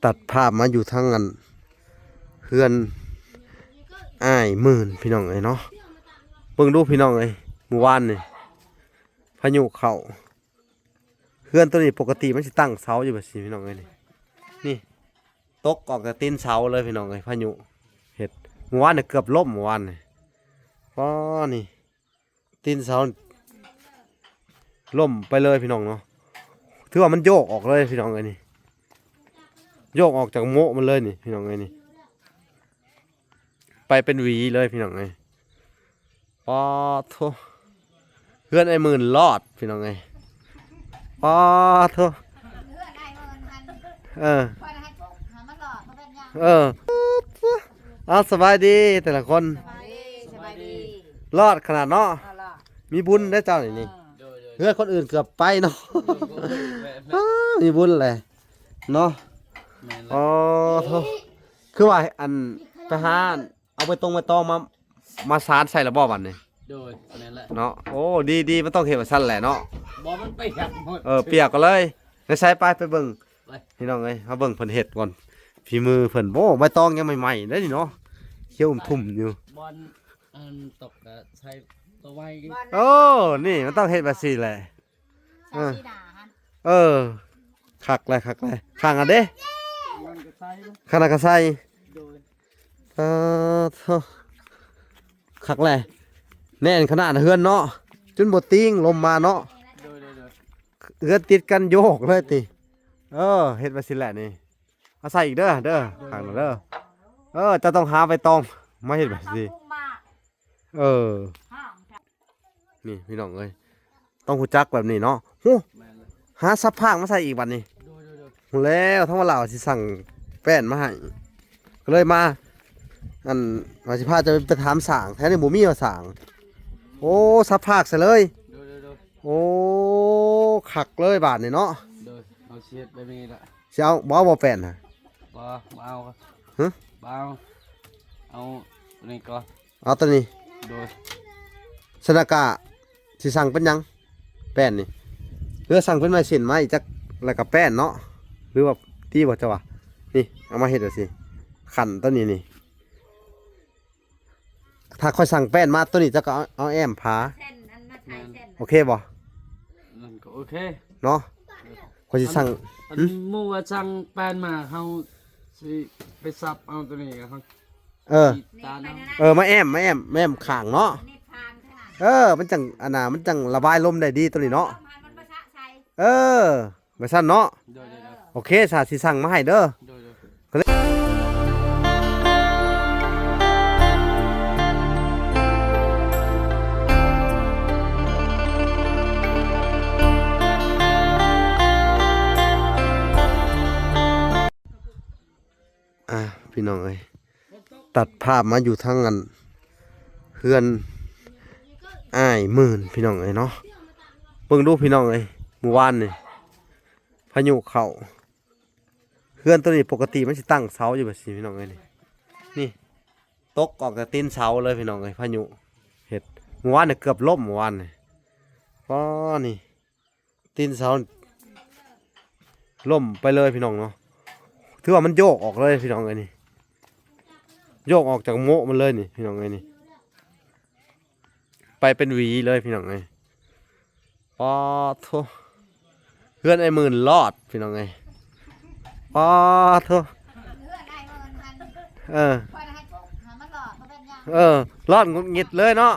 ຕັດພາບມາຢູ່ທາງອັນ ເຮືອນອ້າຍໝື່ນ ພີ່ນ້ອງເອີຍເນາະ. ເບິ່ງດູພີ່ນ້ອງເອີຍ ມື້ວານນີ້ພາຍຸເຂົ້າ. ເຮືອນໂຕນີ້ປົກກະຕິມັນຊິຕັ້ງເສົາຢູ່ແບບຊີ້ ພີ່ນ້ອງເອີຍ ນີ້ ນີ້ ຕົກອອກຈາກຕີນເສົາເລີຍ ພີ່ນ້ອງເອີຍ. ພາຍຸເຮັດ ມື້ວານນີ້ເກືອບລົ້ມ ມື້ວານນີ້ ປ້າ ນີ້ ຕີນເສົາລົ້ມໄປເລີຍ ພີ່ນ້ອງເນາະ. ຖືວ່າມັນໂຍກອອກເລີຍ ພີ່ນ້ອງເອີຍ ນີ້ ໂຍກອອກຈາກໂມະມັນເລີຍນີ້ ພີ່ນ້ອງເອີຍ ນີ້ ໄປເປັນຫວີເລີຍ ພີ່ນ້ອງເອີຍ. ປາໂທ ເຮືອນອ້າຍໝື່ນລອດ ພີ່ນ້ອງເອີຍ. ປາໂທ ເອີ ເອີ ເອົາ ສະບາຍດີແຕ່ລະຄົນ. ສະບາຍດີ ສະບາຍດີ. ລອດຂະໜາດເນາະ ມີບຸນເດ້ເຈົ້ານີ້. ເຮືອນຄົນອື່ນເກືອບໄປເນາະ. ມີບຸນແຫຼະເນາະ. ແມ່ນແຫຼະ. ອໍ ໂທ ຄືວ່າອັນ ໄປຫາ ເອົາໃບຕົງໃບຕອງມາ ມາສານໃສ່ລະບໍ່ບັດນີ້? ໂດຍ ແມ່ນແຫຼະເນາະ. ໂອ້ ດີໆ ມັນຕ້ອງເຮັດວ່າຊັ້ນແຫຼະເນາະ. ບໍ່ ມັນປຽກໝົດ. ເອີ ປຽກກໍເລີຍ. ໃນໃສ ໄປ ໄປເບິ່ງ ໄປ ພີ່ນ້ອງເອີຍ. ເຮົາເບິ່ງເພິ່ນເຮັດກ່ອນ ຝີມືເພິ່ນ. ໂອ້ ໃບຕອງຍັງໃໝ່ໆເດ້ນີ້ເນາະ ຂຽວອຸ່ມທຸ່ມຢູ່. ບ່ອນອັນຕົກກະໃສ່ຕົວໄວ້. ໂອ້ ນີ້ມັນຕ້ອງເຮັດແບບຊີ້ແຫຼະ. ເອີ ເອີ ຄັກແຫຼະ ຄັກແຫຼະ. ຂ້າງອັນເດ້ ມັນກະໃສ່ ຂ້າງນັ້ນກະໃສ່. ໂດຍ ເອີ ໂທ້ ຄັກແຫຼະ ແໜ້ນຂະໜາດເຮືອນເນາະ ຈົນບໍ່ຕີງ ລົມມາເນາະ. ໂດຍ ໂດຍ ໂດຍ. ເຮືອນຕິດກັນໂຍກເລີຍຕິ. ເອີ ເຮັດແບບຊີ້ແຫຼະນີ້. ເອົາໃສ່ອີກເດີ ເດີ ໂດຍ ຂ້າງນັ້ນເດີ. ເອີ ເຈົ້າຕ້ອງຫາໃບຕອງມາເຮັດແບບຊີ້. ເອີ ນີ້ພີ່ນ້ອງເອີຍ ຕ້ອງຮູ້ຈັກແບບນີ້ເນາະ. ຫູ ແມ່ນແລ້ວ ຫາສັບພາກມາໃສ່ອີກບັດນີ້. ໂດຍ ໂດຍ ໂດຍ. ແລ້ວທາງວ່າລາວຊິສັ່ງແປ້ນມາໃຫ້ ກໍເລີຍມາ ອັນ ວ່າຊິພາເຈົ້າໄປຖາມຊ່າງ ແຖວນີ້ບໍ່ມີວ່າຊ່າງ. ໂອ້ ສັບພາກໃສ່ເລີຍ. ໂດຍ ໂດຍ ໂດຍ. ໂອ້ ຄັກເລີຍບາດນີ້ເນາະ. ໂດຍ ເຮົາຊິເຮັດແບບນີ້ລະ. ຊິເອົາ ບໍ່ເອົາບໍ່ແປ້ນນະ? ບໍ່ ບໍ່ເອົາ. ຮະ? ບໍ່ເອົາ ເອົານີ້ກ່ອນ. ເອົາໂຕນີ້. ໂດຍ. ສະນະກະຊິສັ່ງເປັນຫຍັງ ແປ້ນນີ້? ຫຼືວ່າສັ່ງເປັນໄມ້ເສັ້ນມາອີກຈັກ ແລ້ວກະແປ້ນເນາະ ຫຼືວ່າຕີບໍ່ເຈົ້າວ່າ? ນີ້ ເອົາມາເຮັດຈັ່ງຊີ້ ຂັ້ນໂຕນີ້ນີ້. ຖ້າຂ້ອຍສັ່ງແປ້ນມາໂຕນີ້ ເຈົ້າກໍເອົາ ເອົາແອ້ມຜາ ແຜ່ນອັນມາໃສ່ແຜ່ນ ໂອເຄບໍ່? ນັ້ນກໍໂອເຄເນາະ. ຂ້ອຍຊິສັ່ງ ອັນ ຫື? ໝູ່ວ່າສັ່ງແປ້ນມາ ເຮົາຊິໄປສັບເອົາໂຕນີ້ ເຮົາ ເອີ ຕີຕານເອົາ. ເອີ ມາແອ້ມ ມາແອ້ມ ມາແອ້ມຂ້າງເນາະ. ເອີ ມັນຈັ່ງ ອັນນ່າ ມັນຈັ່ງລະບາຍລົມໄດ້ດີໂຕນີ້ເນາະ. ເອີ ແບບຊັ້ນເນາະ. ໂດຍ ໂດຍ ໂດຍ. ໂອເຄ ສາ ຊິສັ່ງມາໃຫ້ເດີ. ໂດຍ ໂດຍ. ອ່າ ພີ່ນ້ອງເອີຍ ຕັດພາບມາຢູ່ທາງອັນ ເຮືອນອ້າຍໝື່ນ ພີ່ນ້ອງເອີຍເນາະ. ເບິ່ງດູພີ່ນ້ອງເອີຍ ມື້ວານນີ້ພາຍຸເຂົ້າ. ເຮືອນໂຕນີ້ປົກກະຕິມັນຊິຕັ້ງເສົາຢູ່ແບບຊີ້ ພີ່ນ້ອງເອີຍ ນີ້ ນີ້ ຕົກອອກຈາກຕີນເສົາເລີຍ ພີ່ນ້ອງເອີຍ. ພາຍຸເຮັດ ມື້ວານນີ້ເກືອບລົ້ມ ມື້ວານນີ້. ປ້າ ນີ້ ຕີນເສົາລົ້ມໄປເລີຍ ພີ່ນ້ອງເນາະ. ຖືວ່າມັນໂຍກອອກເລີຍ ພີ່ນ້ອງເອີຍ ນີ້ ໂຍກອອກຈາກໂມະມັນເລີຍນີ້ ພີ່ນ້ອງເອີຍ ນີ້ ໄປເປັນຫວີເລີຍ ພີ່ນ້ອງເອີຍ. ປາໂທ ເຮືອນອ້າຍໝື່ນລອດ ພີ່ນ້ອງເອີຍ. ປາໂທ ເອີ ເອີ ລອດຫງຸດຫງິດເລີຍເນາະ.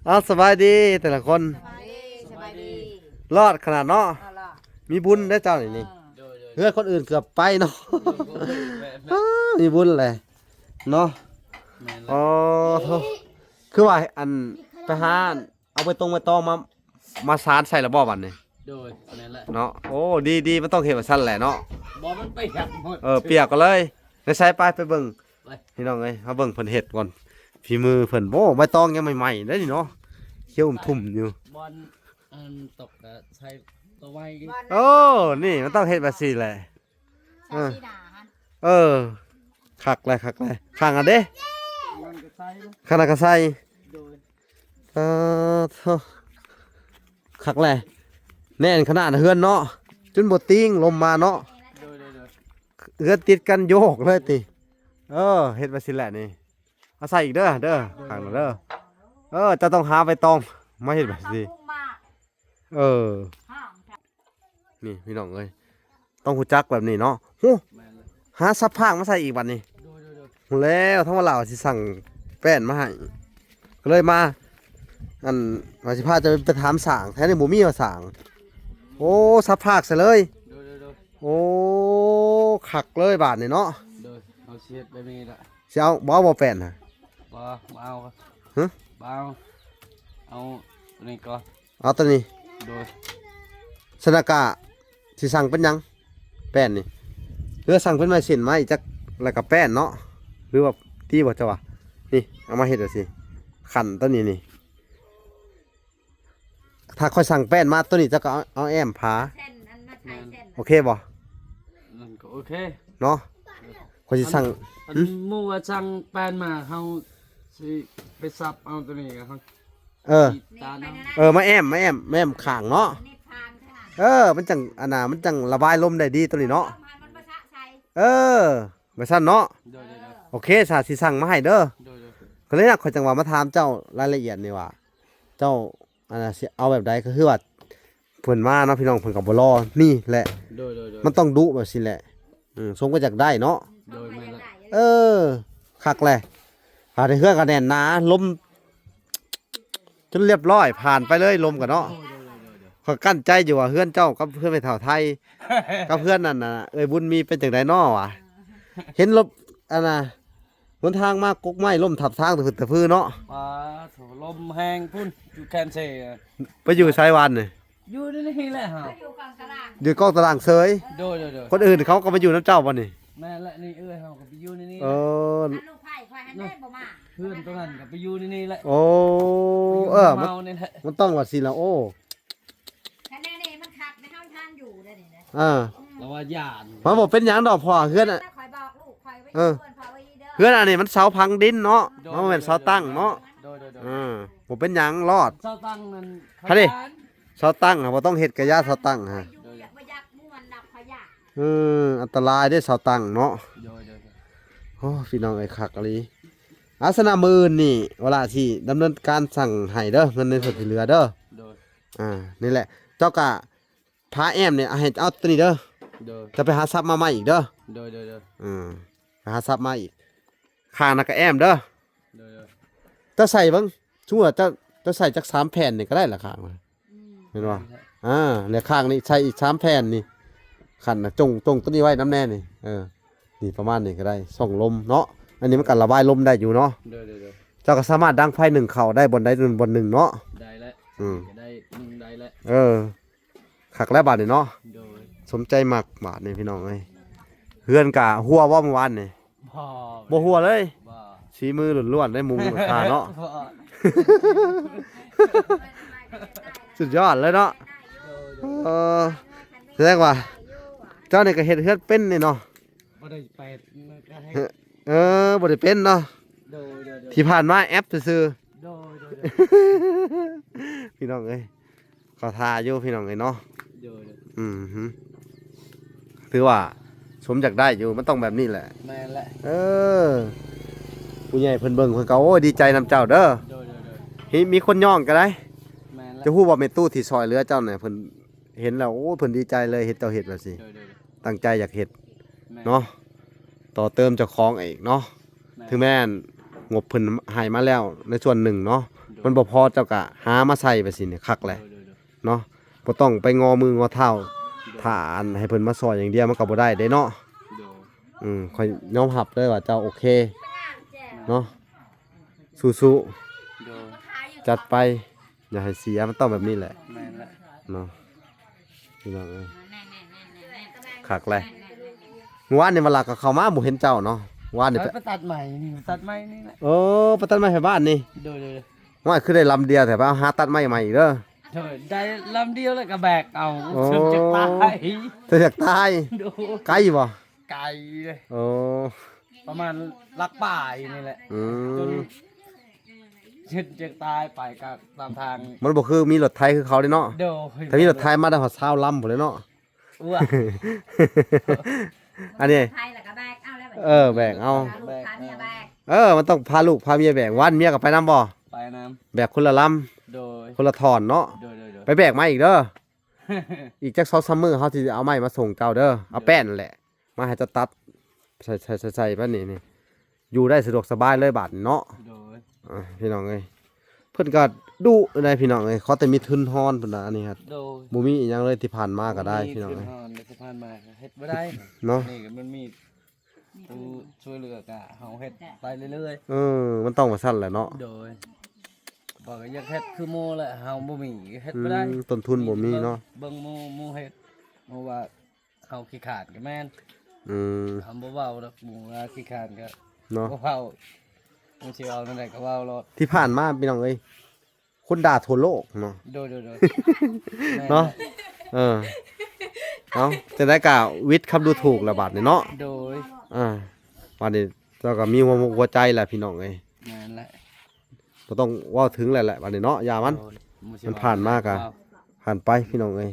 ເອົາ ສະບາຍດີແຕ່ລະຄົນ. ສະບາຍດີ ສະບາຍດີ. ລອດຂະໜາດເນາະ ມີບຸນເດ້ເຈົ້ານີ້. ເອີ ເຮືອນຄົນອື່ນເກືອບໄປເນາະ. ມີບຸນແຫຼະເນາະ. ແມ່ນແຫຼະ. ອໍ ໂທ້ ຄືວ່າອັນ ໄປຫາ ເອົາໃບຕົງໃບຕອງມາ ມາສານໃສ່ລະບໍ່ບັດນີ້? ໂດຍ ແມ່ນແຫຼະເນາະ. ໂອ້ ດີໆ ມັນຕ້ອງເຮັດວ່າຊັ້ນແຫຼະເນາະ. ບໍ່ ມັນປຽກໝົດ. ເອີ ປຽກກໍເລີຍ. ໃນໃສ ໄປ ໄປເບິ່ງ ໄປ ພີ່ນ້ອງເອີຍ. ເຮົາເບິ່ງເພິ່ນເຮັດກ່ອນ ຝີມືເພິ່ນ. ໂອ້ ໃບຕອງຍັງໃໝ່ໆ ເດ້ນີ້ເນາະ ຂຽວອຸ່ມທຸ່ມຢູ່. ບ່ອນອັນຕົກກະໃສ່ຕົວໄວ້. ໂອ້ ນີ້ມັນຕ້ອງເຮັດແບບຊີ້ແຫຼະ. ເອີ ເອີ ຄັກແຫຼະ ຄັກແຫຼະ. ຂ້າງອັນເດ້ ມັນກະໃສ່ ຂ້າງນັ້ນກະໃສ່. ໂດຍ. ເອີ ໂທ້ ຄັກແຫຼະ. ແໜ້ນຂະໜາດເຮືອນເນາະ ຈົນບໍ່ຕິງ ລົມມາເນາະ. ໂດຍ ໂດຍ ໂດຍ ເຮືອນຕິດກັນໂຍກເລີຍຕິ. ເອີ ເຮັດໄວ້ຊີ້ແຫຼະນີ້. ເອົາໃສ່ອີກເດີ ເດີ ຂ້າງນັ້ນເດີ. ເອີ ເຈົ້າຕ້ອງຫາໃບຕອງມາເຮັດແບບນີ້. ເອີ ນີ້ພີ່ນ້ອງເອີຍ ຕ້ອງຮູ້ຈັກແບບນີ້ເນາະ. ຫູ ແມ່ນແລ້ວ ຫາສັບພາກມາໃສ່ອີກບັດນີ້. ໂດຍ ໂດຍ ໂດຍ ຮູ້ແລ້ວ ທັງວ່າລາວຊິສັ່ງແປ້ນມາໃຫ້ ກໍເລີຍມາ ອັນ ວ່າຊິພາເຈົ້າໄປຖາມຊ່າງ ແທ້ນີ້ບໍ່ມີວ່າຊ່າງ. ໂອ້ ສັບພາກໃສ່ເລີຍ. ໂດຍ ໂດຍ ໂດຍ ໂອ້ ຄັກເລີຍບາດນີ້ເນາະ. ໂດຍ ເຮົາຊິເຮັດແບບນີ້ລະ. ຊິເອົາ ບໍ່ເອົາບໍ່ແປ້ນນະ? ບໍ່ ບໍ່ເອົາ. ຮະ? ບໍ່ເອົາ ເອົາໂຕນີ້ກ່ອນ. ເອົາໂຕນີ້. ໂດຍ ສະນະກະ ຊິສັ່ງເປັນຫຍັງ ແປ້ນນີ້? ຫຼືວ່າສັ່ງເປັນໄມ້ເສັ້ນມາອີກຈັກ ແລ້ວກະແປ້ນເນາະ ຫຼືວ່າຕີບໍ່ເຈົ້າວ່າ? ນີ້ ເອົາມາເຮັດຈັ່ງຊີ້ ຂັ້ນໂຕນີ້ນີ້. ຖ້າຂ້ອຍສັ່ງແປ້ນມາໂຕນີ້ ເຈົ້າກໍເອົາ ເອົາແອ້ມຜາ ແຜ່ນອັນມາໃສ່ແຜ່ນ ໂອເຄບໍ່? ນັ້ນກໍໂອເຄເນາະ. ຂ້ອຍຊິສັ່ງ ອັນ ຫື? ໝູ່ວ່າສັ່ງແປ້ນມາ ເຮົາຊິໄປສັບເອົາໂຕນີ້ ເຮົາ ເອີ ຕິດຕານຳ ເອີ ມາແອ້ມ ມາແອ້ມ ມາແອ້ມຂ້າງເນາະ. ເອີ ມັນຈັ່ງ ອັນນ່າ ມັນຈັ່ງລະບາຍລົມໄດ້ດີໂຕນີ້ເນາະ. ເອີ ແບບຊັ້ນເນາະ. ໂດຍ ໂດຍ ໂດຍ ໂອເຄ ສາ ຊິສັ່ງມາໃຫ້ເດີ. ໂດຍ ໂດຍ ກໍເລີຍນະ ຂ້ອຍຈັ່ງວ່າມາຖາມເຈົ້າລາຍລະອຽດນີ້ວ່າ ເຈົ້າ ອັນນ່າ ຊິເອົາແບບໃດ ກໍຄືວ່າເພິ່ນມາເນາະ ພີ່ນ້ອງ ເພິ່ນກໍບໍ່ລໍນີ້ແຫຼະ. ໂດຍ ໂດຍ ໂດຍ ມັນຕ້ອງດຸແບບຊີ້ແຫຼະ. ເອີ ຊົມກໍຢາກໄດ້ເນາະ. ໂດຍ ແມ່ນລະ. ເອີ ຄັກແຫຼະ ບາດນີ້ເຮືອນກໍແໜ້ນໜາ ລົມ ຈົນລຽບຮ້ອຍ ຜ່ານໄປເລີຍ ລົມກໍເນາະ. ໂດຍ ໂດຍ ໂດຍ ໂດຍ ໂດຍ ຂ້ອຍກັ້ນໃຈຢູ່ວ່າເຮືອນເຈົ້າກັບເຮືອນແມ່ເຖົ້າໄທ ກັບເຮືອນນັ້ນນະ ເອີຍບຸນມີເປັນຈັ່ງໃດເນາະຫວາ. ເຫັນລົດ ອັນນ່າ ຫົນທາງມາກົກໄມ້ລົ້ມທັບທາງຕະພຶດຕະພືເນາະ. ປາໂທ້ ລົມແຮງພຸ້ນ ຢູ່ແຄນເຊ. ໄປຢູ່ໃສວານນີ້? ຢູ່ໃນນີ້ແຫຼະເຮົາ ຢູ່ກອງຕະລາງ ຢູ່ກອງຕະລາງເສີຍ. ໂດຍ ໂດຍ ໂດຍ ຄົນອື່ນເຂົາກໍມາຢູ່ນຳເຈົ້າບໍ່ນີ້? ແມ່ນແຫຼະ ນີ້ເອື້ອຍເຮົາກໍໄປຢູ່ໃນນີ້. ເອີ ແຫຼະ ອັນລູກໄພຂ້ອຍຫັ້ນເດ້ບໍ່ມາ ເຮືອນຕົງນັ້ນກໍໄປຢູ່ໃນນີ້ແຫຼະ. ໂອ້ ເອີ ມັນ ເຮົານີ້ແຫຼະ ມັນຕ້ອງວ່າຊີ້ລະ. ໂອ້ ຄັນແນວນີ້ມັນຄັກໃນເຮົາທາງຢູ່ໄດ້ນີ້ນະ. ເອີ ລະວ່າຢ້ານ ມັນບໍ່ເປັນຫຍັງດອກ ເພາະວ່າເຮືອນ ຂ້ອຍບອກລູກຂ້ອຍໄວ້ ເອີ ຢູ່ເຮືອນເຂົາອີກເດີ ເຮືອນອັນນີ້ມັນເສົາຝັງດິນເນາະ. ໂດຍ ມັນບໍ່ແມ່ນເສົາຕັ້ງເນາະ. ໂດຍ ໂດຍ ໂດຍ ເອີ ບໍ່ເປັນຫຍັງລອດ ເສົາຕັ້ງນັ້ນ ເຂົາເຈົ້າ ເດ້ ເສົາຕັ້ງຫັ້ນບໍ່ຕ້ອງເຮັດກະຢ່າ ເສົາຕັ້ງຫັ້ນ. ໂດຍ ໂດຍ ບໍ່ຢາກມ່ວນດອກ ຂ້ອຍຢ້ານ. ເອີ ອັນຕະລາຍເດ້ເສົາຕັ້ງເນາະ. ໂດຍ ໂດຍ ໂອ້ ພີ່ນ້ອງເອີຍ ຄັກອີ່ຫຼີ. ອາ ສະນະມື້ອື່ນນີ້ ວະລາຊິດຳເນີນການສັ່ງໃຫ້ເດີ ເງິນໃນສ່ວນທີ່ເຫຼືອເດີ. ໂດຍ ອາ ນີ້ແຫຼະ ເຈົ້າກະ ຜ້າແອ້ມນີ້ ໃຫ້ເອົາໂຕນີ້ເດີ. ໂດຍ ຈະໄປຫາສັບມາໃໝ່ອີກເດີ. ໂດຍ ໂດຍ ໂດຍ ເອີ ໄປຫາສັບມາອີກ ຂ້າງນັ້ນກະແອ້ມເດີ. ໂດຍ ໂດຍ ເຈົ້າໃສ່ເບິ່ງ ສົມມຸດວ່າເຈົ້າ ເຈົ້າໃສ່ຈັກສາມແຜ່ນນີ້ກະໄດ້ລະ ຂ້າງ ອືມ ແມ່ນບໍ່? ອາ ແລ້ວຂ້າງນີ້ໃສ່ອີກສາມແຜ່ນນີ້ ຂັ້ນນະ ຈົ່ງ ຈົ່ງໂຕນີ້ໄວ້ນຳແດ່ນີ້. ເອີ ນີ້ປະມານນີ້ກະໄດ້ ຊ່ອງລົມເນາະ ອັນນີ້ມັນກະລະບາຍລົມໄດ້ຢູ່ເນາະ. ໂດຍ ໂດຍ ໂດຍ ເຈົ້າກະສາມາດດັງໄຟໜຶ້ງເຂົ້າໄດ້ບ່ອນໃດບ່ອນໜຶ່ງເນາະ. ໄດ້ແຫຼະ ອືມ ກະໄດ້ໜຶ້ງໄດ້ແຫຼະ. ເອີ ຄັກແລ້ວບາດນີ້ເນາະ. ໂດຍ ສົມໃຈມັກບາດນີ້ພີ່ນ້ອງເອີຍ. ເຮືອນກະຮົ່ວບໍ່ມື້ວານນີ້? ບໍ່ ບໍ່ຮົ່ວເລີຍ. ບໍ່ ສີມືລ້ວນໆ ໄດ້ມຸງຫຼັງຄາເນາະ. ບໍ່ ສຸດຍອດເລີຍເນາະ. ໂດຍ ໂດຍ ເອີ ສະແດງວ່າເຈົ້ານີ້ກະເຮັດເຮືອນເປັນນີ້ເນາະ. ບໍ່ໄດ້ເປັນ ເອີ ບໍ່ໄດ້ເປັນເນາະ. ໂດຍ ໂດຍ ໂດຍ ທີ່ຜ່ານມາແອບຊື່ໆ. ໂດຍ ໂດຍ ໂດຍ ພີ່ນ້ອງເອີຍ ເຂົາທ່າຢູ່ພີ່ນ້ອງເອີຍເນາະ. ໂດຍ ໂດຍ ອືມ ຖືວ່າສົມຢາກໄດ້ຢູ່ ມັນຕ້ອງແບບນີ້ແຫຼະ. ແມ່ນແຫຼະ ເອີ ຜູ້ໃຫຍ່ເພິ່ນເບິ່ງເພິ່ນກໍ ໂອ້ຍ ດີໃຈນຳເຈົ້າເດີ. ໂດຍ ໂດຍ ໂດຍ ມີຄົນຍ້ອງກໍໄດ້. ແມ່ນແຫຼະ ເຈົ້າຮູ້ບໍ່ ແມ່ຕູ້ທີ່ຊ່ອຍເຫຼືອເຈົ້ານີ້ ເພິ່ນເຫັນແລ້ວ ໂອ້ຍ ເພິ່ນດີໃຈເລີຍ ເຫັນເຈົ້າເຮັດແບບຊີ້. ໂດຍ ໂດຍ ໂດຍ ຕັ້ງໃຈຢາກເຮັດ ແມ່ນ ເນາະ ຕໍ່ເຕີມເຈົ້າຂອງອີກເນາະ. ແມ່ນ ເຖິງແມ່ນງົບເພິ່ນໃຫ້ມາແລ້ວໃນສ່ວນໜຶ່ງເນາະ. ໂດຍ ມັນບໍ່ພໍ ເຈົ້າກະຫາມາໃສ່ແບບຊີ້ນີ້ຄັກແຫຼະ. ໂດຍ ໂດຍ ໂດຍ ເນາະ ບໍ່ຕ້ອງໄປງໍມືງໍເທົ້າ ໂດຍ ຖ້າອັນໃຫ້ເພິ່ນມາຊ່ອຍຢ່າງດຽວມັນກະບໍ່ໄດ້ເດ້ເນາະ. ໂດຍ ອືມ ຂ້ອຍຍອມຮັບເລີຍວ່າເຈົ້າໂອເຄ ແມ່ນ ເນາະ ສູ້ໆ ໂດຍ ຈັດໄປ ຢ່າໃຫ້ເສຍ ມັນຕ້ອງແບບນີ້ແຫຼະ. ແມ່ນແຫຼະ ເນາະ ພີ່ນ້ອງເອີຍ ຄັກແຫຼະ. ມື້ວານນີ້ມາລັກກໍເຂົ້າມາ ບໍ່ເຫັນເຈົ້າເນາະ. ວານນີ້ ໄປ ໄປຕັດໄມ້ນີ້ ໄປຕັດໄມ້ນີ້ແຫຼະ. ເອີ ໄປຕັດໄມ້ໃຫ້ບ້ານນີ້. ໂດຍ ໂດຍ ໂດຍ ວ່າຄືໄດ້ລຳດຽວແທ້ ໄປເອົາຫາຕັດໄມ້ໃໝ່ອີກເດີ. ໂດຍ ໄດ້ລຳດຽວແລ້ວກໍແບກເອົາ. ໂອ້ ຈົນຈະຕາຍ ຈົນຢາກຕາຍ. ໂດຍ ໄກບໍ່? ໄກເລີຍ. ໂອ້ ປະມານຫຼັກປາຍນີ້ແຫຼະ. ອືມ ຈົນ ຈົນຈະຕາຍໄປກະຕາມທາງ. ມັນບໍ່ຄືມີລົດໄຖຄືເຂົາເດ້ເນາະ. ໂດຍ. ຖ້າມີລົດໄຖມາໄດ້ຮອດຊາວລຳພຸ້ນແຫຼະເນາະ. ອ້ວ ອັນນີ້ ໄຖແລ້ວກໍແບກເອົາແລ້ວບັດນີ້. ເອີ ແບກເອົາ ພາລູກພາເມຍແບກ. ເອີ ມັນຕ້ອງພາລູກພາເມຍແບກ. ວັນເມຍກໍໄປນຳບໍ່? ໄປນຳ. ແບກຄົນລະລຳ. ໂດຍ. ຄົນລະທ່ອນເນາະ. ໂດຍໆໆ. ໄປແບກມາອີກເດີ. ອີກຈັກສອງສາມມື້ເຮົາຊິເອົາໄມ້ມາສົ່ງເຈົ້າເດີ. ເອົາແປ້ນນັ້ນແຫຼະ ມາໃຫ້ເຈົ້າຕັດ ໃສ່ ໃສ່ ໃສ່ ໃສ່ແບບນີ້ນີ້ ຢູ່ໄດ້ສະດວກສະບາຍເລີຍບາດນີ້ເນາະ. ໂດຍ. ອ່າ ພີ່ນ້ອງເອີຍ ເພິ່ນກໍດຸໄດ໋ພີ່ນ້ອງເອີຍ. ຂໍແຕ່ມີທຶນຮອນເພິ່ນວ່າ ອັນນີ້ຮະ. ໂດຍ. ບໍ່ມີອີ່ຫຍັງເລີຍທີ່ຜ່ານມາກໍໄດ້ ບໍ່ມີ ພີ່ນ້ອງເອີຍ. ທຶນຮອນທີ່ຜ່ານມາກໍເຮັດບໍ່ໄດ້ເນາະ. ນີ້ກໍມັນມີ ຜູ້ຊ່ວຍເຫຼືອກະເຮົາເຮັດໄປເລື້ອຍໆ. ເອີ ມັນຕ້ອງວ່າຊັ້ນແຫຼະເນາະ. ໂດຍ. ບໍ່ກໍຢາກເຮັດຄືໝູ່ແຫຼະ ເຮົາບໍ່ມີເຮັດບໍ່ໄດ້. ອືມ ຕົ້ນທຶນບໍ່ມີເນາະ. ເບິ່ງໝູ່ ໝູ່ເຮັດ ໝູ່ວ່າເຮົາຂີ້ຄ້ານກໍແມ່ນ. ອືມ ເຮົາບໍ່ເວົ້າດອກ ໝູ່ວ່າຂີ້ຄ້ານກໍເນາະ ບໍ່ເວົ້າ. ໝູ່ຊິເວົ້າແນວໃດກໍເວົ້າໂລດ. ທີ່ຜ່ານມາ ພີ່ນ້ອງເອີຍ ຄົນດ່າທົ່ວໂລກເນາະ. ໂດຍໆໆ. ແມ່ນ ເນາະ. ເອີ ເອົາ ຈັ່ງໃດກໍວິດຄຳດູຖູກລະບາດນີ້ເນາະ. ໂດຍ. ອ່າ ບາດນີ້ເຈົ້າກໍມີຫົວ ຫົວໃຈແລ້ວພີ່ນ້ອງເອີຍ. ແມ່ນແຫຼະ. ບໍ່ຕ້ອງເວົ້າເຖິງແລ້ວແຫຼະບາດນີ້ເນາະ ຢ່າມັນ. ໂດຍ. ມັນຜ່ານມາກໍ ເວົ້າ ຜ່ານໄປພີ່ນ້ອງເອີຍ.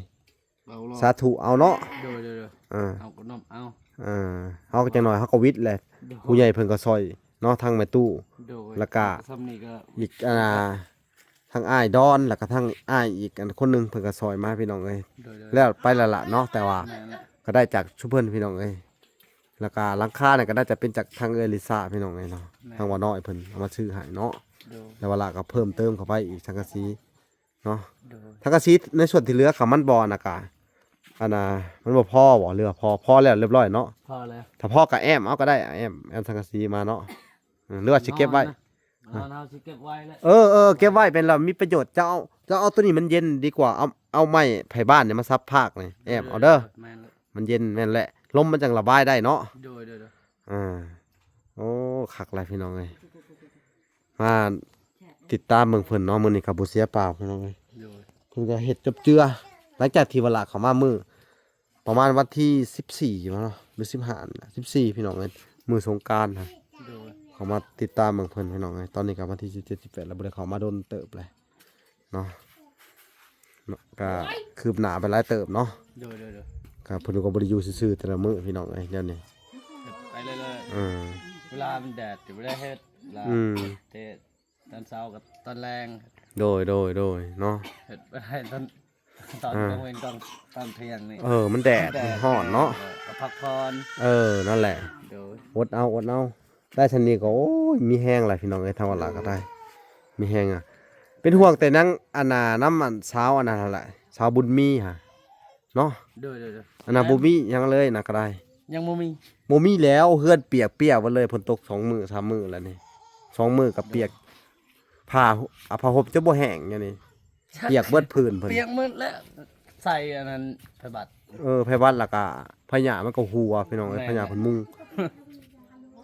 ເອົາໂລດ ສາທຸເອົາເນາະ. ໂດຍໆໆ. ອ່າ ເຮົາກໍນ້ອມເອົາ. ອ່າ ເຮົາກໍຈັກໜ້ອຍເຮົາກໍວິດແຫຼະ. ໂດຍ. ຜູ້ໃຫຍ່ເພິ່ນກໍຊ່ອຍເນາະ ທັງແມ່ຕູ້. ໂດຍ. ແລ້ວກໍ ສ່ຳນີ້ກໍອີກ ອ່າ ທັງອ້າຍດອນ ແລ້ວກໍທັງອ້າຍອີກອັນຄົນໜຶ່ງ ເພິ່ນກໍຊ່ອຍມາພີ່ນ້ອງເອີຍ. ໂດຍໆ. ແລ້ວໄປແລ້ວລະເນາະ ແຕ່ວ່າ ແມ່ນແຫຼະ ກໍໄດ້ຈາກຊຸມເພິ່ນພີ່ນ້ອງເອີຍ. ແລ້ວກໍຫຼັງຄານີ້ກໍໜ້າຈະເປັນຈາກທາງເອື້ອຍລິຊາພີ່ນ້ອງເອີຍເນາະ. ແມ່ນ. ທາງບ່າວນ້ອຍເພິ່ນເອົາມາຊື້ໃຫ້ເນາະ. ໂດຍ. ແລ້ວວ່າລະກໍເພີ່ມເຕີມເຂົ້າໄປອີກສັງກະສີເນາະ. ໂດຍ. ສັງກະສີໃນສ່ວນທີ່ເຫຼືອ ຄັນມັນບໍ່ອັນນະກະ ອັນນະ ມັນບໍ່ພໍບໍ່ ຫຼືວ່າພໍ? ພໍແລ້ວຮຽບຮ້ອຍເນາະ. ພໍແລ້ວ. ຖ້າພໍກໍແອ້ມເອົາກໍໄດ້ ແອ້ມ ແອ້ມສັງກະສີມາເນາະ. ເອີ ຫຼືວ່າຊິເກັບໄວ້? ນອນນະ ນອນເຮົາຊິເກັບໄວ້ແຫຼະ. ເອີໆ ເກັບໄວ້ເປັນແລ້ວມີປະໂຫຍດ. ເຈົ້າເອົາ ເຈົ້າເອົາໂຕນີ້ ມັນເຢັນດີກວ່າ ເອົາ ເອົາໄມ້ໄຜ່ບ້ານນີ້ມາສັບພາກນີ້ ແອ້ມເອົາເດີ. ໂດຍໆໆ. ແມ່ນແຫຼະ. ມັນເຢັນແມ່ນແຫຼະ ລົມມັນຈັ່ງລະບາຍໄດ້ເນາະ. ໂດຍໆໆ. ອ່າ ໂອ້ ຄັກຫຼາຍພີ່ນ້ອງເອີຍ. ມາຕິດຕາມເບິ່ງເພິ່ນເນາະ ມື້ນີ້ກໍບໍ່ເສຍເປົ່າພີ່ນ້ອງເອີຍ. ໂດຍ. ເພິ່ນກໍເຮັດຈົບເຈືອ ຫຼັງຈາກທີ່ວ່າລະເຂົ້າມາມື້ປະມານວັນທີສິບສີ່ເນາະ ຫຼືສິບຫ້ານີ້ລະ ສິບສີ່ພີ່ນ້ອງເອີຍ ມື້ສົງການຫັ້ນ. ໂດຍ. ເຂົ້າມາຕິດຕາມເບິ່ງເພິ່ນພີ່ນ້ອງເອີຍ. ຕອນນີ້ກໍວັນທີສິບເຈັດ ສິບແປດ ແລ້ວ ບໍ່ໄດ້ເຂົ້າມາດົນເຕີບແລ້ວເນາະ. ເນາະ ກໍຄືບໜ້າໄປຫຼາຍເຕີບເນາະ. ໂດຍໆໆ. ກໍເພິ່ນກໍບໍ່ໄດ້ຢູ່ຊື່ໆແຕ່ລະມື້ພີ່ນ້ອງເອີຍ ແນວນີ້ ເຮັດໄປເລື້ອຍໆ. ເອີ ເວລາມັນແດດກໍບໍ່ໄດ້ເຮັດລະ. ອືມ ແຕ່ຕອນເຊົ້າກັບຕອນແລງ. ໂດຍໆໆ ເນາະ. ເຮັດໄປໄດ້ຕອນ ຕອນ ອ່າ ກາງເວັນ ຕອນ ຕອນທ່ຽງນີ້. ເອີ ມັນແດດ ມັນແດດ ມັນຮ້ອນເນາະ. ເອີ ກໍພັກຜ່ອນ. ເອີ ນັ້ນແຫຼະ. ໂດຍ. ອົດເອົາ ອົດເອົາ. ໄດ້ຊ່ຳນີ້ກໍ ໂອ້ຍ ມີແຮງຫຼາຍພີ່ນ້ອງເອີຍ. ທາງວັນລາກໍໄດ້ມີແຮງອະ. ເປັນຫ່ວງແຕ່ນາງ ອັນນ່າ ນຳ ອັນ ສາວ ອັນນັ້ນຫັ້ນແຫຼະ ສາວບຸນມີຫັ້ນເນາະ. ໂດຍໆໆ. ອັນນັ້ນ ແມ່ນ ບໍ່ມີຫຍັງເລີຍນະ ກໍໄດ້ ຍັງບໍ່ມີ. ບໍ່ມີແລ້ວ ເຮືອນປຽກປຽວໝົດເລີຍ. ຝົນຕົກສອງມື້ສາມມື້ແລ້ວນີ້ ສອງມື້ກໍປຽກ. ໂດຍ. ຜ້າ ອາ ຜ້າຫົ່ມຈະບໍ່ແຫ້ງຢູ່ນີ້ ປຽກເບິດພື້ນເພິ່ນ ປຽກໝົດແລ້ວ. ໃສ່ອັນນັ້ນ ໄພບັດ. ເອີ ໄພບັດ ແລ້ວກະພະຍາດມັນກໍຫົວພີ່ນ້ອງເອີຍ. ແມ່ນ ພະຍາດເພິ່ນມຸງ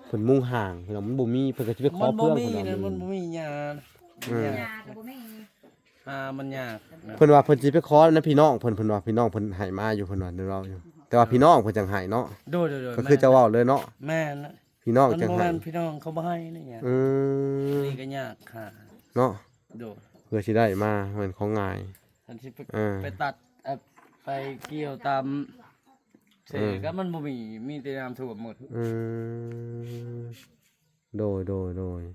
ເພິ່ນມຸງຫ້າງພີ່ນ້ອງ. ມັນບໍ່ມີ ເພິ່ນກໍຊິໄປຂໍເຟືອງ ມັນບໍ່ມີ ເພິ່ນວ່າ ມັນບໍ່ມີຫຍ້າ. ອືມ ຫຍ້າກໍບໍ່ມີ ອ່າ ມັນຍາກນະ. ເພິ່ນວ່າເພິ່ນຊິໄປຂໍນຳພີ່ນ້ອງເພິ່ນ ເພິ່ນວ່າພີ່ນ້ອງເພິ່ນໃຫ້ມາຢູ່ ເພິ່ນວ່າ ເພິ່ນເວົ້າຢູ່ ແຕ່ວ່າ ເອີ ພີ່ນ້ອງເພິ່ນຈັ່ງໃຫ້ເນາະ. ໂດຍໆໆ. ກໍຄືເຈົ້າເວົ້າເລີຍເນາະ. ແມ່ນນະ. ພີ່ນ້ອງຈັ່ງໃຫ້ ມັນບໍ່ແມ່ນ ພີ່ນ້ອງເຂົາບໍ່ໃຫ້ນີ້ຫຍັງ. ອືມ ນີ້ກໍຍາກຫາເນາະ. ໂດຍ. ເພື່ອຊິໄດ້ມາ ບໍ່ແມ່ນຂອງງ່າຍ. ຄັນຊິໄປ ເອີ ໄປຕັດ ເອີ ໄປກ່ຽວຕາມເສ ເອີ ກໍມັນບໍ່ມີ ມີແຕ່ນ້ຳຖ້ວມໝົດ. ອືມ ໂດຍໆ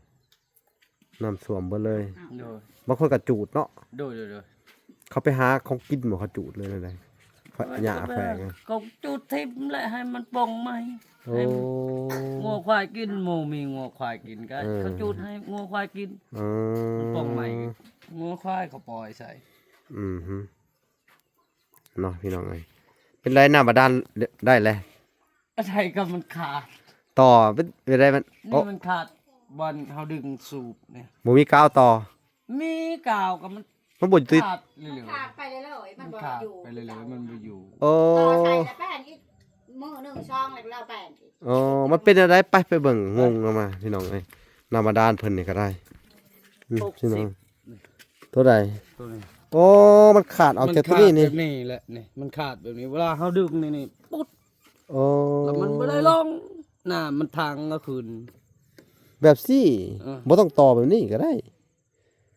ໆ. ນ້ຳຖ້ວມເບິດເລີຍ. ໂດຍ. ບາງຄົນກໍຈູດເນາະ. ໂດຍໆໆ. ເຂົາໄປຫາຂອງກິນບໍ່ ເຂົາຈູດເລີຍໃດ? ຫຍ້າແຂວງ ເຂົາຈູດຖິ້ມແຫຼະ ໃຫ້ມັນປ່ອງໃໝ່. ໂອ້ ໃຫ້ງົວຄວາຍກິນ. ໝູ່ມີງົວຄວາຍກິນກໍ ເອີ ເຂົາຈູດໃຫ້ງົວຄວາຍກິນ. ເອີ ມັນປ່ອງໃໝ່ ງົວຄວາຍເຂົາປ່ອຍໃສ່. ອືມ ເນາະ ພີ່ນ້ອງເອີຍ. ເປັນໄດ ນ້ຳບາດານໄດ້ແລ້ວ? ອັນໃດກໍມັນຂາດ ຕໍ່ເປັນໄປໄດ້ມັນ ນີ້ ໂອ້ ມັນຂາດບ່ອນເຮົາດຶງສູບນີ້. ບໍ່ມີກາວຕໍ່? ມີກາວກໍມັນ ມັນບໍ່ຕິດ ຂາດເລື້ອຍໆ ຂາດໄປເລື້ອຍໆ ມັນບໍ່ຢູ່ ມັນຂາດໄປເລື້ອຍໆ ມັນບໍ່ຢູ່. ໂອ້ ຕໍ່ໃສ່ແລ້ວແປງອີກ ມື້ໜຶ່ງສອງແລ້ວກໍແປງອີກ. ໂອ້ ມັນເປັນແນວໃດ? ໄປ ໄປເບິ່ງ ງົງນຳມາ ພີ່ນ້ອງເອີຍ. ນ້ຳບາດານເພິ່ນນີ້ກໍໄດ້ ອືມ ຫົກສິບ ພີ່ນ້ອງ. ໂຕໃດ? ໂຕນີ້. ໂອ້ ມັນຂາດອອກຈາກໂຕນີ້ນີ້ ມັນຂາດແບບນີ້ແຫຼະ ນີ້ ມັນຂາດແບບນີ້ ເວລາເຮົາດຶງນີ້ ນີ້ ປຸດ. ໂອ້ ແລ້ວມັນບໍ່ໄດ້ລົງ ນ້ຳມັນຖັງກໍຂຶ້ນ ແບບຊີ້. ເອີ ບໍ່ຕ້ອງຕໍ່ແບບນີ້ກໍໄດ້.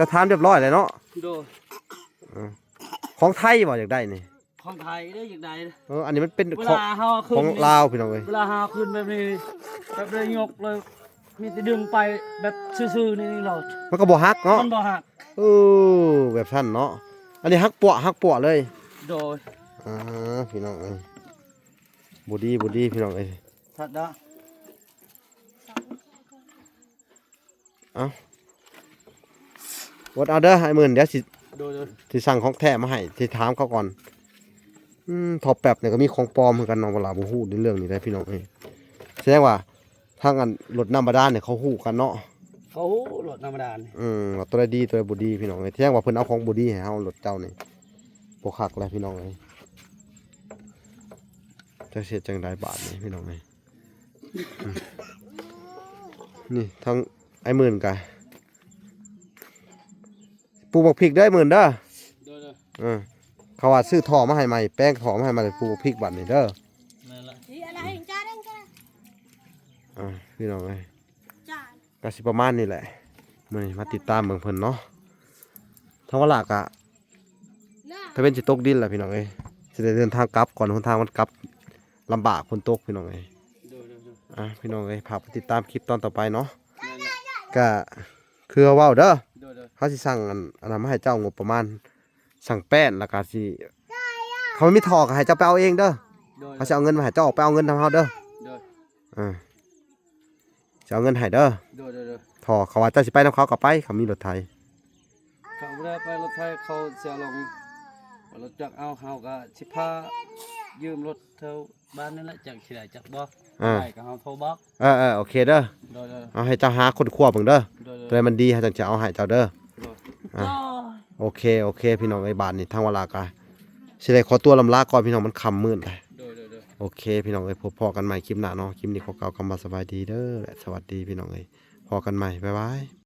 ຈະຖາມຮຽບຮ້ອຍແລ້ວເນາະ. ໂດຍ. ເອີ ຂອງໄທບໍ່ ຢາກໄດ້ນີ້? ຂອງໄທເດ້ ຢາກໄດ້. ເອີ ອັນນີ້ມັນເປັນ ເວ ຂອງ ລາເຮົາຂຶ້ນ ຂອງລາວ ພີ່ນ້ອງເອີຍ. ເວລາເຮົາຂຶ້ນແບບນີ້ ແບບໄດ້ຍົກເລີຍ ມີແຕ່ດຶງໄປແບບຊື່ໆ ນີ້ໂລດ ມັນກໍບໍ່ຫັກເນາະ. ມັນບໍ່ຫັກ. ເອີ ແບບຊັ້ນເນາະ. ອັນນີ້ຫັກປົວະ ຫັກປົວະເລີຍ. ໂດຍ. ອ່າ ພີ່ນ້ອງເອີຍ ບໍ່ດີ ບໍ່ດີ ພີ່ນ້ອງເອີຍ. ທັດດາ ເອົ້າ ອົດເອົາເດີ ອ້າຍໝື່ນ ດຽວຊິ ໂດຍໆ ຊິສັ່ງຂອງແທ້ມາໃຫ້ ຊິຖາມເຂົາກ່ອນ. ອືມ ທໍ່ແປັບນີ້ກໍມີຂອງປອມຄືກັນເນາະ ເວລາບໍ່ຮູ້ໃນເລື່ອງນີ້ໄດ໋ ພີ່ນ້ອງເອີຍ. ສະແດງວ່າທາງອັນລົດນ້ຳບາດານນີ້ເຂົາຮູ້ກັນເນາະ. ເຂົາຮູ້ລົດນ້ຳບາດານນີ້ ອືມ ວ່າຕົວໃດດີ ຕົວໃດບໍ່ດີ ພີ່ນ້ອງເອີຍ. ສະແດງວ່າເພິ່ນເອົາຂອງບໍ່ດີໃຫ້ເຮົາ ລົດເຈົ້ານີ້ ບໍ່ຄັກແລ້ວ ພີ່ນ້ອງເອີຍ. ຈັກຊິເຮັດຈັ່ງໃດບາດນີ້ ພີ່ນ້ອງເອີຍ. ນີ້ທາງອ້າຍໝື່ນກະປູກບັກພິກເດີ ອ້າຍໝື່ນເດີ. ໂດຍໆ. ເອີ ເຂົາວ່າຊື້ທໍ່ມາໃຫ້ໃໝ່ ແປງທໍ່ມາໃຫ້ໃໝ່ ແລ້ວປູກບັກພິກບາດນີ້ເດີ. ແມ່ນລະ. ອ່າ ພີ່ນ້ອງເອີຍ ກະຊິປະມານນີ້ແຫຼະ. ມື້ນີ້ມາຕິດຕາມເບິ່ງເພິ່ນເນາະ. ທາງວາລາກະຕາເວັນຊິຕົກດິນແລ້ວ ພີ່ນ້ອງເອີຍ. ຊິໄດ້ເດີນທາງກັບກ່ອນ ຫົນທາງມັນກັບລຳບາກ ຝົນຕົກ ພີ່ນ້ອງເອີຍ. ໂດຍໆໆ. ອ່າ ພີ່ນ້ອງເອີຍ ຝາກໄປຕິດຕາມຄລິບຕອນຕໍ່ໄປເນາະ. ແມ່ນລະ. ກະຄືເຮົາເວົ້າເດີ. ໂດຍໆ. ເຮົາຊິສັ່ງອັນ ອັນນັ້ນມາໃຫ້ເຈົ້າ ງົບປະມານ ສັ່ງແປ້ນ ແລ້ວກະຊິ ຄັນມີທໍ່ກະໃຫ້ເຈົ້າໄປເອົາເອງເດີ. ໂດຍໆ. ເຮົາຊິເອົາເງິນມາໃຫ້ເຈົ້າ ອອກໄປເອົາເງິນນຳເຮົາເດີ. ໂດຍ. ອ່າ ຊິເອົາເງິນໃຫ້ເດີ. ໂດຍໆໆ. ທໍ່ເຂົາວ່າເຈົ້າຊິໄປນຳເຂົາກໍໄປ ເຂົາມີລົດໄຖ. ເຂົາບໍ່ໄດ້ໄປລົດໄຖ ເຂົາຊິເອົາລົງລົດຈັກເອົາ. ເຮົາກໍຊິພາຢືມລົດແຖວບ້ານນີ້ແຫຼະ ຈັກຊິໄດ້ຈັກບໍ່. ອ່າ ໄດ້ກໍເຮົາໂທບອກ. ເອີໆ ໂອເຄເດີ. ໂດຍໆ. ເອົາໃຫ້ເຈົ້າຫາຄົ້ນຄວ້າເບິ່ງເດີ. ໂດຍໆ. ຕົວໃດມັນດີ ເຮົາຈັ່ງຈະເອົາໃຫ້ເຈົ້າເດີ. ໂດຍ. ອ່າ ໂອເຄ ໂອເຄ ພີ່ນ້ອງເອີຍ ບາດນີ້ທາງວາລາກະຊິໄດ້ຂໍຕົວລຳລາກ່ອນ ພີ່ນ້ອງ ມັນຄ່ຳມືດແລ້ວ. ໂດຍໆໆ. ໂອເຄ ພີ່ນ້ອງເອີຍ ພົບພໍ້ກັນໃໝ່ຄລິບໜ້າເນາະ. ຄລິບນີ້ຂໍກ່າວຄຳວ່າສະບາຍດີເດີ ແລະ ສະຫວັດດີ ພີ່ນ້ອງເອີຍ. ພໍ້ກັນໃໝ່ ບາຍບາຍ.